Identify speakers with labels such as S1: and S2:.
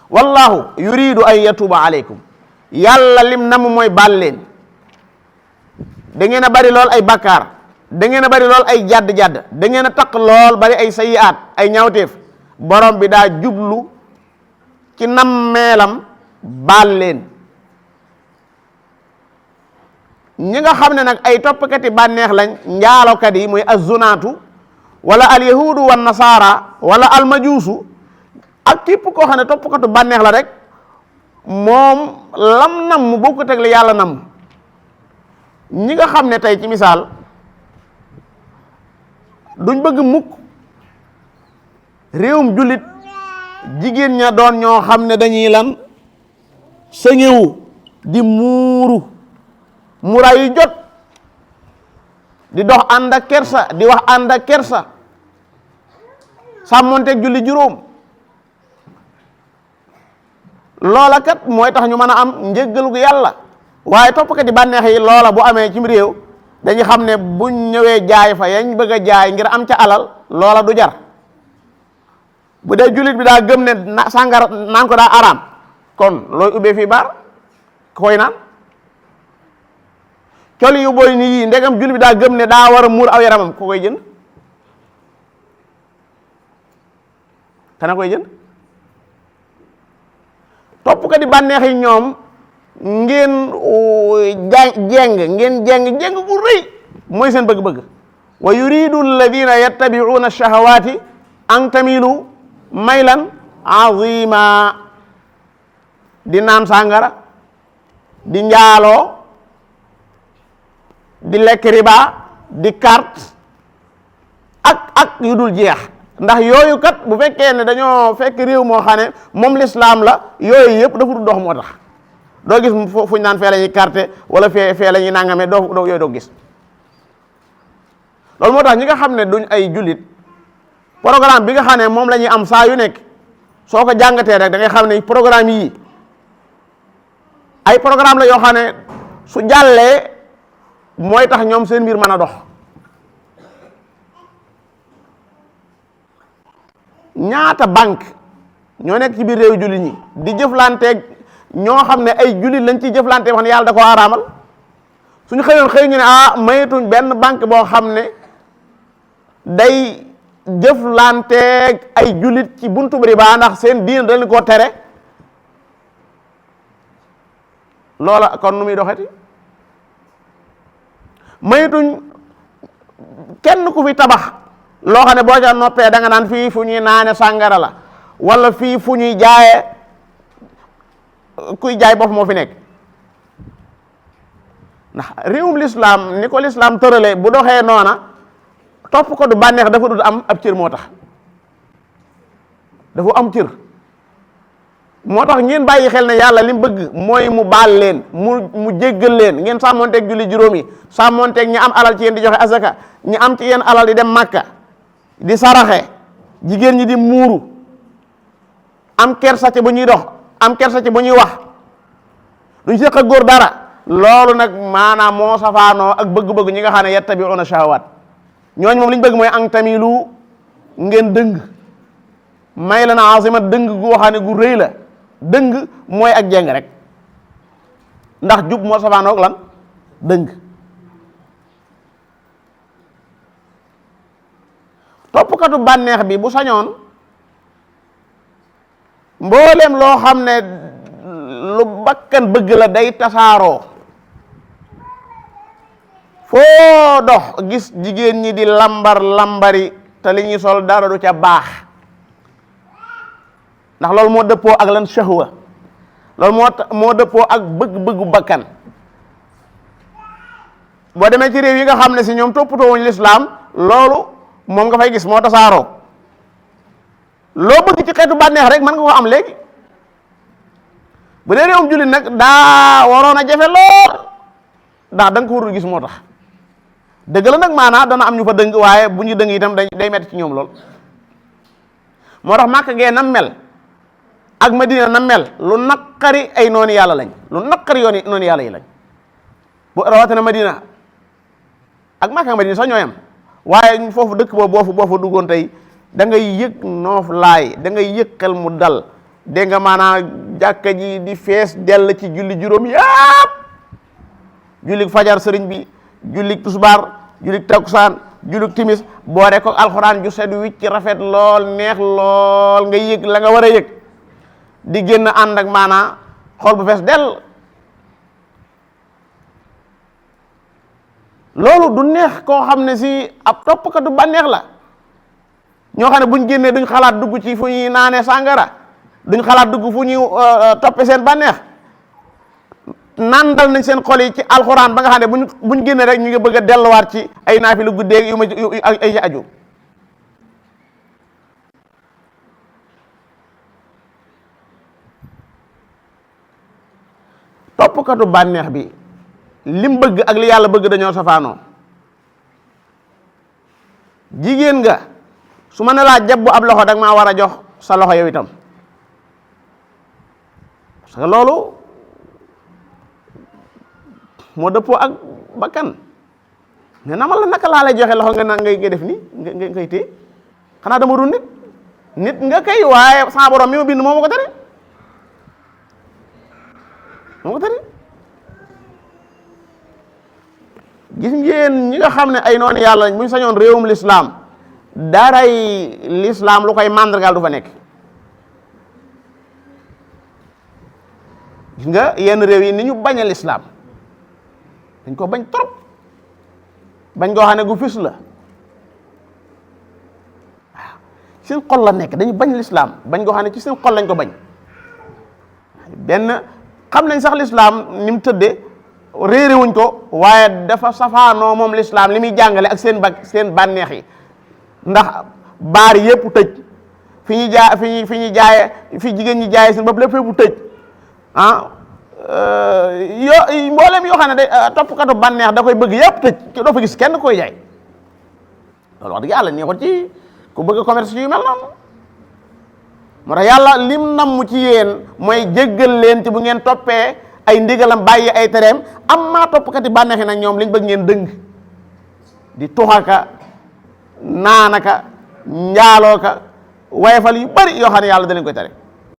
S1: wallahu yuridu an yatuba alaykum yàlla lim nam mooy baal leen. da ngeen a bari lool ay bakkaar, da ngeen a bari lool ay jadd-jadd, da ngeen a taq lool bari ay sayiaat ay ñaawteef, borom bi daa jublu ci nammeelam baal leen. ñi nga xam ne nag ay toppkati bànneex lañ, njaalokat yi muy azzunaatu wala alyahudu wa nasaara wala almajuusu ak képp koo xam ne toppkatu bànneex la rek, moom lam nam mu bokkut ak li yàlla nam. ñi nga xam ne tey ci misaal duñ bëgg mukk réewum jullit jigéen ña doon ñoo xam ne dañuy lan sëñewu di muuru muraay yu jot, di dox ànd ak kersa, di wax ànd ak kersa, sàmmonteeg julli juróom. loola kat mooy tax ñu mën a am njëggalu yàlla. waaye toppkat di bànneex yi loola bu amee cim réew dañu xam ne buñ ñëwee jaay fa yañ bëgg a jaay ngir am ca alal loola du jar. bu dee jullit bi daa gëm ne sàngara naan ko daa araam, kon looy ubbee fii baar koy naan. col yu boy ni yii ndegam jullit bi daa gëm ne daa war a muur aw yaramam ko koy jënd, kana koy jënd. toppkat di bànneex yi ñoom ngeen jeng bu rëy mooy seen bëgg-bëgg. wa yuridu alladina yattabi'una ash-shahawati an tamilu maylan azima. di naan sàngara, di njaaloo, di lekk riba, di carte ak yu dul jeex. ndax yooyu kat bu fekkee ne dañoo fekk réew moo xam ne moom lislaam la, yooyu yëpp dafa du dox moo tax doo gis fuñ naan fee la ñuy carte wala fee la ñuy nangame doo yooyu doo gis. loolu moo tax ñi nga xam ne duñ ay jullit, programme bi nga xam ne moom la ñuy am saa yu nekk soo ko jàngatee rek da ngay xam ne programme yii ay programme la yoo xam ne su jàllee mooy tax ñoom seen mbir mën a dox. ñaata banque ñoo nekk ci biir réew jullit ñi di jëflanteeg ñoo xam ne ay jullit lañ ciy jëflanteeg wax ne yàlla da koo araamal. suñu xëyoon xëy ñu ne mayatuñ benn banque boo xam ne day jëflanteeg ay jullit ci buntu riba ndax seen diin dañ koo tere, loola kon nu muy doxeti. mayatuñ kenn ku fi tabax loo xam ne boo ca noppee da nga naan fii fu ñuy naane sàngara la wala fii fu ñuy jaaye kuy jaay bopp moo fi nekk. ndax réewum lislaam ni ko lislaam tërale bu doxee noona topp ko du bànneex dafa dul am ab cër moo tax dafa am cër. moo tax ngeen bàyyi xel ne yàlla li mu bëgg mooy mu baal leen, mu jéggal leen, ngeen sàmmonteeg julli juróom yi, sàmmonteeg ñi am alal ci yéen di joxe azaka, ñi am ci yéen alal di dem Makka di saraxe, jigéen ñi di muuru, am kersa ci bu ñuy dox, am kersa ci bu ñuy wax, duñ séq ak góor dara. loolu nag maanaam moo safaanoo ak bëgg-bëgg ñi nga xam ne yattabi'una shahawaat. ñooñ moom li ñu bëgg mooy an tamilu ngeen dëng maylan azima, dëng gu xam ne gu rëy la. dëng mooy ak jeng rek, ndax jub moo safaanoo ak lan dëng. toppkatu bànneex bi bu sañoon mbooleem loo xam ne lu bakkan bëgg la day tasaaroo. foo dox gis jigéen ñi di lambari te li ñuy sol dara du ca baax, ndax loolu moo dëppoo ak lan shahwa, loolu moo dëppoo ak bëgg-bëggu bakkan. boo demee ci réew yi nga xam ne si ñoom toppatoo wuñ lislaam, loolu moom nga fay gis moo tasaaroo. loo bëgg ci xeetu bànneex rek mën nga ko am léegi. bu dee réewum jullit nag daa waroon a jafe lool, ndax da nga ko warul gis moo tax. dëgg la nag maanaam dana am ñu fa dëng, waaye bu ñu dëng itam day metti ci ñoom lool. moo tax Màkka gee nam mel ak Madina nam mel lu naqari ay noonu yàlla lañ, lu naqari noonu yàlla yi lañ. bu rawatina Madina ak Màkka ak Madina sax ñooyam, waaye foofu dëkk boobu boo fa duggoon tey da ngay yëg noof laay, da ngay yëg xel mu dal, dégg nga maanaam jàkka ji di fees dell ci julli juróom yëpp, julli fajar sëriñ bi, julli tusbaar, julli takkusaan, julli timis boore ko alxuraan ju set wicc rafet lool neex lool nga yëg la nga war a yëg di génn ànd ak maanaam xol bu fees dell. loolu du neex koo xam ne si ab toppkatu bànneex la, ñoo xam ne buñ génnee duñ xalaat dugg ci fu ñuy naanee sàngara, duñ xalaat dugg fu ñuy toppe seen bànneex, nandal nañ seen xol yi ci alxuraan ba nga xam ne buñ génnee rek ñu ngi bëgg a delluwaat ci ay naafilu guddeeg yu ma ay ci aju. toppkatu bànneex bi lim bëgg ak li yàlla bëgg dañoo safaanoo. jigéen nga su ma ne laa jabbu ab loxo dag maa war a jox sa loxo yow itam, parce que loolu moo dëppoo ak bakkan. mais namal la naka laa lay joxe loxo nga naan ngay def ni nga koy téye, xanaa dama dul nit nga kay, waaye sama borom mi ma bind moo ma ko tere, gis ngeen ñi nga xam ne ay noonu yàlla buñ sañoon réewum lislaam daray lislaam lu koy màndargaal du fa nekk. gis nga yenn réew yi ni ñu bañ a lislaam dañ ko bañ trop, bañ koo xam ne gu fis la, waaw seen xol la nekk, dañu bañ lislaam bañ koo xam ne ci seen xol lañ ko bañ. benn xam nañ sax lislaam ni mu tëddee réere wuñ ko, waaye dafa safaanoo moom lislaam li muy jàngale ak seen bànneex yi. ndax baar yëpp tëj, fi ñuy jaaye fi jigéen ñi jaaye seen bopp lépp yëpp tëj mboolem yoo xam ne day toppkatu bànneex da koy bëgg yëpp tëj, doo fa gis kenn koy jaay. loolu wax dëgg yàlla neexul ci ku bëgg commerce yu mel noonu. moo tax yàlla lim namm ci yéen mooy jéggal leen ci bu ngeen toppee ay ndigalam bàyyi ay tereem. am maa toppkati bànneexi nag ñoom liñ bëgg ngeen dëng di tuxaka naanaka njaalooka wayfal yu bari yoo xam ne yàlla da leen koy tere.